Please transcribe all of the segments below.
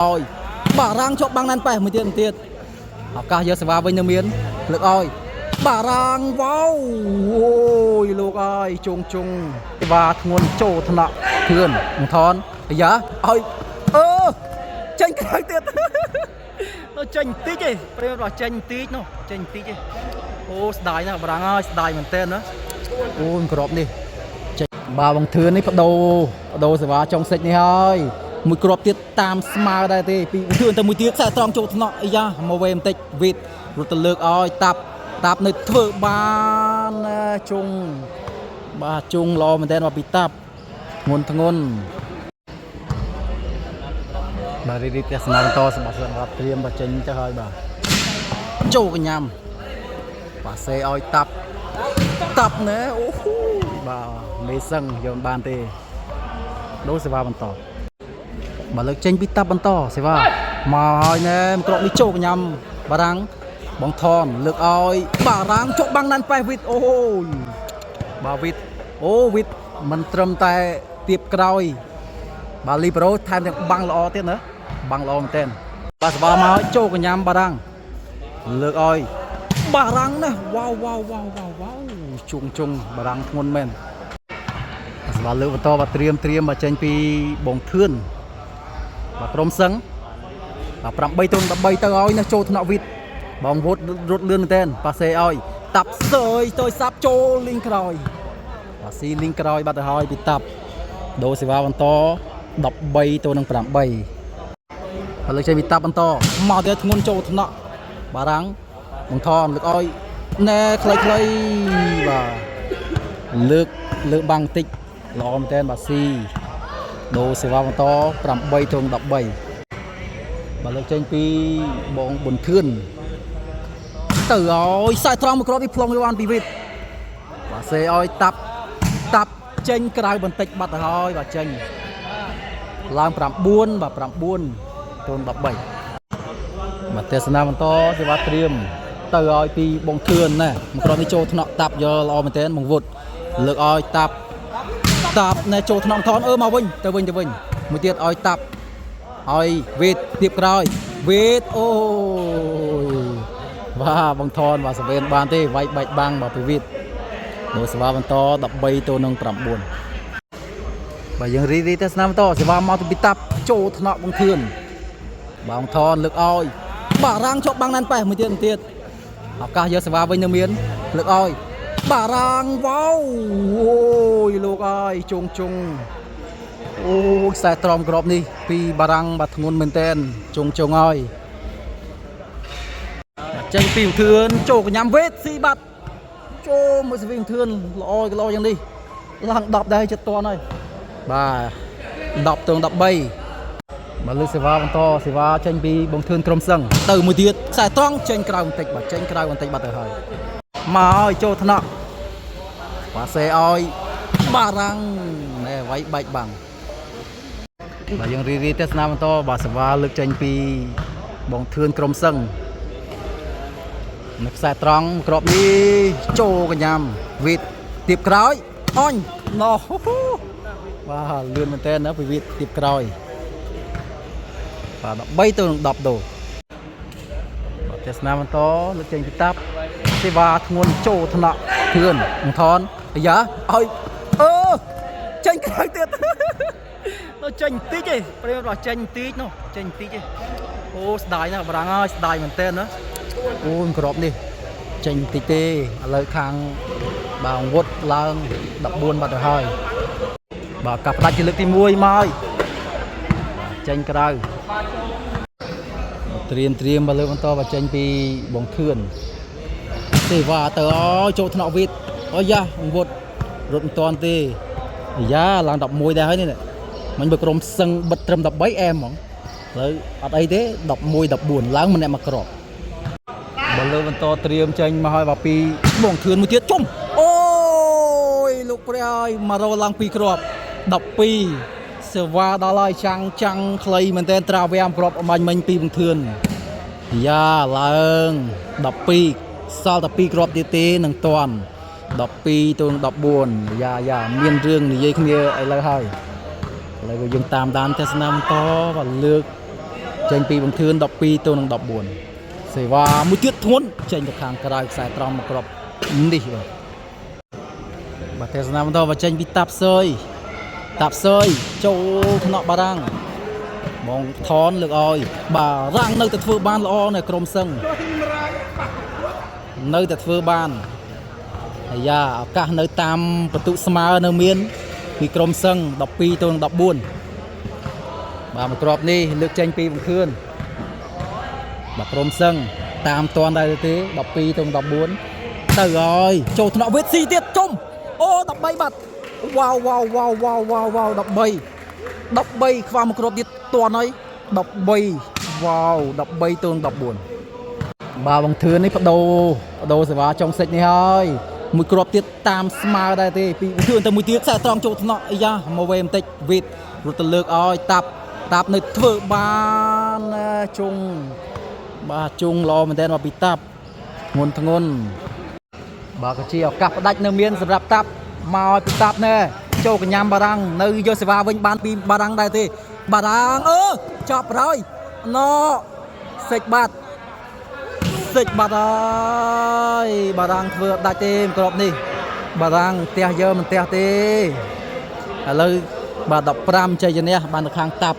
ឲ្យបារាំងជាប់បាំងណានប៉េះមួយទៀតមួយទៀតឱកាសយកសេវាវិញនៅមានលើកឲ្យបារាំងវ៉ាវអូយលោកអើយជងជងសេវាធ្ងន់ចូលថ្នាក់ធឿនអង្ថនអាយ៉ាឲ្យអឺចេញក្រៅទៀត ទៅចេញបន្តិចឯងប្រិយរបស់ចេញបន្តិចនោះចេញបន្តិចឯងអូស្ដាយណាស់បារាំងអើយស្ដាយមែនតើណាអូយក្របនេះចេញបាបងធឿននេះបដូរបដូរសេវាចុងសិចនេះហើយមួយគ្រាប់ទៀតតាមស្មើដែរទេពីធឿនទៅមួយទៀតខ្សែត្រង់ចូលថ្នាក់អាយ៉ាមកវេបន្តិចវីតរត់ទៅលើកឲ្យតាប់តាប់នៅធ្វើបានណាជុងបាទជុងល្អមែនតើមកពីតាប់ធ្ងន់ធ្ងន់ បាទរីរីទស្សនាបន្តសម្រាប់សម្រាប់ត្រៀមបើចេញទៅហើយបាទចូលកញ្ញាំបាទសេឲ្យតាប់តាប់ណែអូហូបាទមេសឹងយកមិនបានទេដូរសេវាបន្តបាទលើកចេញពីតាប់បន្តសេវាមកហើយណែមកក្រក់នេះចូលកញ្ញាំបារាំងបងថនលើកឲ្យបារាំងជក់បាំងណាន់ប៉េះវីតអូយបាទវីតអូវីតមិនត្រឹមតែទៀបក្រោយ បាទលីប្រូថែមទាំងបាំងល្អទៀតណាបាំងល្អមែនទែនបាទសបាមកចូលកញ្ញាំបារាំងលើកឲ្យបារាំងណាវ៉ាវវ៉ាវវ៉ាវវ៉ាវវ៉ាវជុងជុងបារាំងធ្ងន់មែនបាទសបាលើកបន្តបាទត្រៀមត្រៀមបាទចេញពីបងធឿនបាទក្រុមសឹងបាទ8ទល់13ទៅឲ្យណាចូលថ្នាក់វីតបងវុតរត់លឿនមែនទែនប៉ាសេឲ្យតាប់សើយទៅសាប់ចូលលីងក្រោយបាទស៊ីលីងក្រោយបាត់ទៅហើយពីតាប់ ដូរសេវាបន្ត13ទៅនឹង8ឥឡូវចេញពីតាប់បន្តមកទៀតធ្ងន់ចូលថ្នាក់បារាំងបង្ថនលើកឲ្យណែខ្លីៗបាទលើកលើកបាំងតិចល្អមែនតើបាទស៊ីដូរសេវាបន្ត8ទៅនឹង13បាទលើកចេញពីបងប៊ុនធឿនទៅឲ្យខ្សែត្រង់មួយគ្រាប់នេះផ្លងយកបានពីវីតបាទសេឲ្យតាប់តាប់ចេញក្រៅបន្តិចបាត់ទៅហើយបាទចេញឡើង9បាទ9ទល់13បាទទេសនាបន្តសេវាត្រៀមទៅឲ្យពីបងធឿនណាមួយគ្រាប់នេះចូលថ្នាក់តាប់យកល្អមែនទែនបងវុតលើកឲ្យតាប់តាប់ណែចូលថ្នាក់ថនអឺមកវិញទៅវិញទៅវិញមួយទៀតឲ្យតាប់ឲ្យវេតទៀបក្រោយវេតអូយបាទបងថនបាទសវេនបានទេវាយបាច់បាំងបាទពីវេត ដូរសេវាបន្ត13ទៅនឹង9បាទយើងរីរីទេសនាបន្តសេវាមកទៅពីតាប់ចូលថ្នាក់បងធឿនបងថនលើកឲ្យបារាំងជាប់បាំងណានប៉េះមួយទៀតមួយទៀតឱកាសយកសេវាវិញនៅមានលើកឲ្យបារាំងវ៉ាវអូយលោកអើយជងជងអូយខ្សែត្រមក្របនេះពីបារាំងបាទធ្ងន់មែនតែនជងជងហើយបាទចេញពីធឿនចូលកញ្ញាំវេតស៊ីបាត់ ចូលមួយសវិងធឿនល្អល្អយ៉ាងនេះឡើង10ដែរចិត្តតន់ហើយបាទ10ទង13បាទលើសេវាបន្តសេវាចេញពីបងធឿនក្រុមសឹងទៅមួយទៀតខ្សែត្រង់ចេញក្រៅបន្តិចបាទចេញក្រៅបន្តិចបាត់ទៅហើយមកឲ្យចូលថ្នាក់បាទសេឲ្យបារាំងណែវាយបែកបាំងបាទយើងរីរីទស្សនាបន្តបាទសេវាលើកចេញពីបងធឿនក្រុមសឹង នៅខ្សែត្រង់ក្របនេះចូលកញ្ញាំវីតទៀបក្រោយអញណោះបាទលឿនមែនតើណាពីវីតទៀបក្រោយបាទ13ទៅនឹង10ដូបាទទស្សនាបន្តលើកចេញពីតាប់សេវាធ្ងន់ចូលថ្នាក់ធឿនអង្ថនអាយ៉ាឲ្យអឺចេញក្រៅទៀត ទៅចេញបន្តិចឯងប្រិយរបស់ចេញបន្តិចនោះចេញបន្តិចឯងអូស្ដាយណាស់បារាំងអើយស្ដាយមែនតើណា អូយក្របនេះចេញតិចទេឥឡូវខាងបាទវុតឡើង14បាត់ទៅហើយបាទកាប់ផ្ដាច់ជាលើកទី1មកហើយបាទចេញក្រៅត្រៀមត្រៀមមកលើបន្តបាទចេញពីបងធឿនទេវ៉ាទៅអើយចូលថ្នាក់វីតអូយ៉ាវុតរត់មិនតាន់ទេអាយ៉ាឡើង11ដែរហើយនេះមិញបើក្រុមសឹងបិទត្រឹម13អែមហ្មងឥឡូវអត់អីទេ11 14ឡើងម្នាក់មកក្រប បើលើបន្តត្រៀមចេញមកហើយបាទពីបងធឿនមួយទៀតជុំអូយលោកព្រះអើយមករោឡើងពីរគ្រាប់12សេវាដល់ហើយចាំងចាំងខ្លីមែនទែនត្រាវាមគ្រាប់អមាញ់មិញពីបងធឿនយ៉ាឡើង12សល់តែ2គ្រាប់ទៀតទេនឹងតាន់12ទៅនឹង14យ៉ាយ៉ាមានរឿងនិយាយគ្នាឥឡូវហើយឥឡូវយើងតាមដានទស្សនាបន្តបាទលើក ចេញពីបង្ធឿន12ទៅនឹង14សេវាមួយទៀតធ្ងន់ចេញទៅខាងក្រៅខ្សែត្រង់មកគ្រាប់នេះបាទបាទទេសនាបន្តបើចេញពីតាប់សយតាប់សយចូលថ្នាក់បារាំងបងថនលើកឲ្យបារាំងនៅតែធ្វើបានល្អនៅក្រុមសឹងនៅតែធ្វើបានអាយ៉ាឱកាសនៅតាមបន្ទុស្មើនៅមាន ពីក្រុមសឹង12ទៅនឹង14បាទមួយគ្រាប់នេះលើកចេញពីបង្ខឿនបាទក្រុមសឹងតាមតាន់ដែរទេ12ទៅ14ទៅហើយចូលថ្នាក់វេតស៊ីទៀតជុំអូ13បាត់វ៉ាវវ៉ាវវ៉ាវវ៉ាវវ៉ាវវ៉ាវ13 13ខ្វះមួយគ្រាប់ទៀតតាន់ហើយ13វ៉ាវ13ទៅ14បាទបង្ធឿននេះបដូរបដូរសេវាចុងសិចនេះហើយមួយគ្រាប់ទៀតតាមស្មើដែរទេពីបង្ធឿនទៅមួយទៀតខ្សែត្រង់ចូលថ្នាក់អាយ៉ាមកវេបន្តិចវីតរត់ទៅលើកឲ្យតាប់តាប់នៅធ្វើបានណាជុងបាទជុងល្អមែនទែនមកពីតាប់ធ្ងន់ធ្ងន់បាទក៏ជាឱកាសផ្ដាច់នៅមានសម្រាប់តាប់មកឲ្យពីតាប់ណែចូលកញ្ញាំបារាំងនៅយកសេវាវិញបានពីបារាំងដែរទេបារាំងអឺចប់ហើយណសិចបាត់សិចបាត់ហើយបារាំងធ្វើអត់ដាច់ទេក្របនេះបារាំងផ្ទះយើមិនផ្ទះទេឥឡូវបាទ15ជ័យជំនះបានទៅខាងតាប់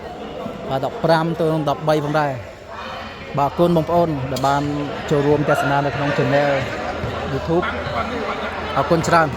បាទ15ទៅនឹង13ផងដែរបាទអរគុណបងប្អូនដែលបានចូលរួមទស្សនានៅក្នុង Channel YouTube អរគុណច្រើន។